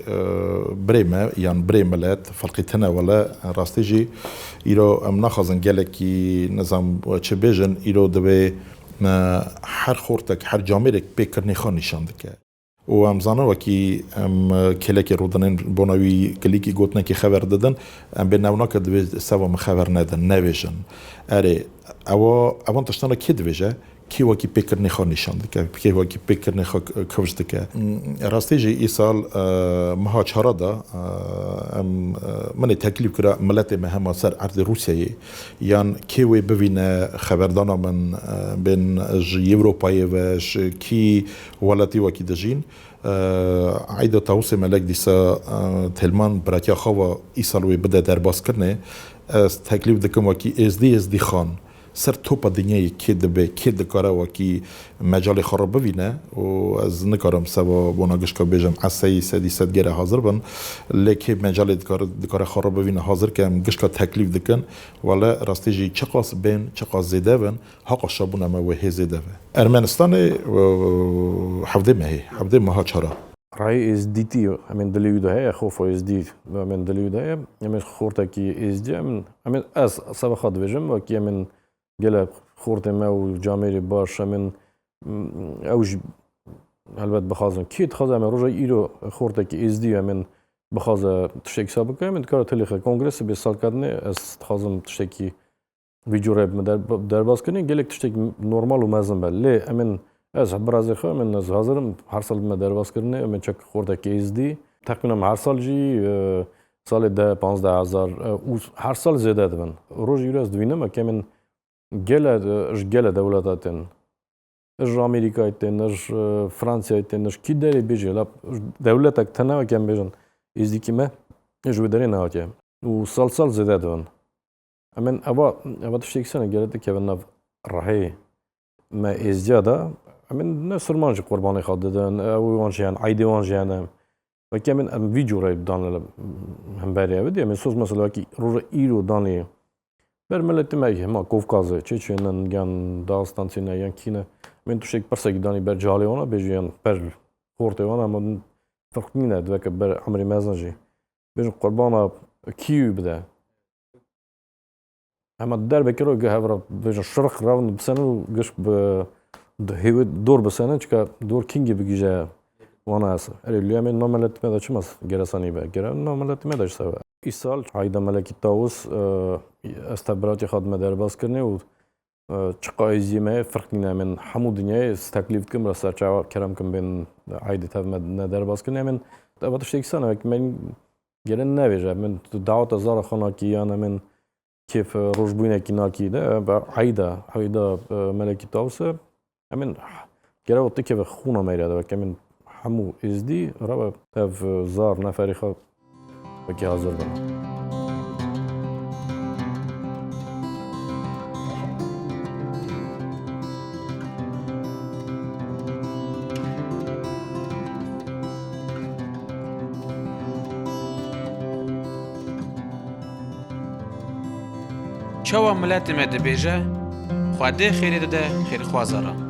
birê me yan birê milet, ferqî tine wele, rastî jî îro em naxwazin gelekî nizam çi bêjin, îro divê, e, her xortek, her camêrek pêkirinê xwe nîşan dike. Û em zanin wekî em, e, kêlekê rûdinên bona wî kilîkî gotinekî xeber didin, em bê newna ke divê seva min xeber nedin, nevêjin. Erê, ewa, evan tiştana kê divêje? Kê wekî pêkirinê xwe nîşan dike, kê wekî pêkirinê xwe k-, kifş dike. Rastî jî îsal, e, meha çara de, e, em, e, min ê teklîf kira miletê me hema ser erdê Rûsyayê, yan kê wê bivîne xeberdana min, e, bên ji Ewropayê ve, ji kî welatî wekî dijîn, e, eyda Tawusê Melek dîsa, e, Têlman biratiya xwe ve îsal wê bide derbaskirinê. Ez teklîf dikim wekî Êzdî, Êzdî Xan, ser topa dinyayê kê dibe, kê dikare wekî mecalê xwe re bivîne û ez nikarim seba bona gişka bêjim eseyî sedî sed gere hazir bin. Lê kê mecalê dikare, dikare xwe re bivîne hazir ke em gişka teklîf dikin. Wele rastî jî çiqas bên, çiqas zêde bin, haqa şabûna me wê hê zêde be. Ermenistanê, e, hevdê mehê, hevdê meha çara. Rayê êzdîtî, em ên dilê wî de heye, xofa êzdî, em ên dilê wî de heye. Em ên xortekî êzdî, em, em ên ez seba xwe dibêjim, wekî em ên gele xortê me û camêrê baş, em ên, mm, ew jî helbet bixwazin. Kê dixwaze em ê roja îro xortekî êzdî em ên bixwaze tiştekî sa bike, em ên dikare tilîxe kongresê bê salketinê, ez dixwazim tiştekî vî cure me der-, derbas kirin, gelek tiştek normal û mezin be. Lê em ên, ez birazê xwe, em ên, ez hazir im her sal bime derbas kirinê, em ên çek xortekî êzdî. Texmîna me her sal jî, e, salê deh, panzdeh hezar, e, û her sal zêde dibin. Roj îro ez dibînim, em ên Gele, ji gele dewleta tên. Ji Amerîkayê tên, ji Fransayê tên, ji kî derê bêjî, la dewletek tune weke em bêjin, êzdîkî me, ji wê derê nehatiye. Û sal sal zêde dibin. Em ên eva, eva tiştekî sene gere dikevin nav rehê me êzdiya de. Em ên ne sirman jî qurbanê xwe didin, ew wan jî hene, eydê wan jî hene. Wekî em ên, em vî cûre dan li hemberî ev dî. Em ên soz mesela wekî roja îro danê ber miletê me hema Kofkazê, Çeçenin, yan Dağıstan Sînayê, yan kî ne. Em ên tiştek pirsekî danî ber cihalê wana bêjî yan ber hortê wana, ama firq nîne, diveke ber emrê mezin jî. Bêjin qurbana kî wî bide. Hema derbekê re gi hev re bêjin şirq revin bisenin û giş bi hêwê dor bisenin, çika dor kîngî bigihîje wana ez. Erê, lê em ê nava miletê me de çima geresanî be? Gere nava miletê me de ji se be. Îsal Eyda Melekî Tawus, e, ez tev biratî xwe dime derbas kirinê û, e, çiqa êziyê me ye, firq nîne, em ên hemû dinyayê ez teklîf dikim, re serçava kerem kim bên eydê tev me ne derbas kirinê, em ên eva tiştekî sene wek me gere nebêje, em ên daweta zara xwe nakî yan em ên kêf, e, rojbûyînekî nakî de, e, be eyda, eyda, e, Melekî Tawus e. Em ên gere wextê keve xûna me re de weke em ên hemû êzdî re be ev, e, zar neferî xwe wekî hazir bin. Çawa miletê me dibêje, Xwedê xêrê dide xêrxwaza re.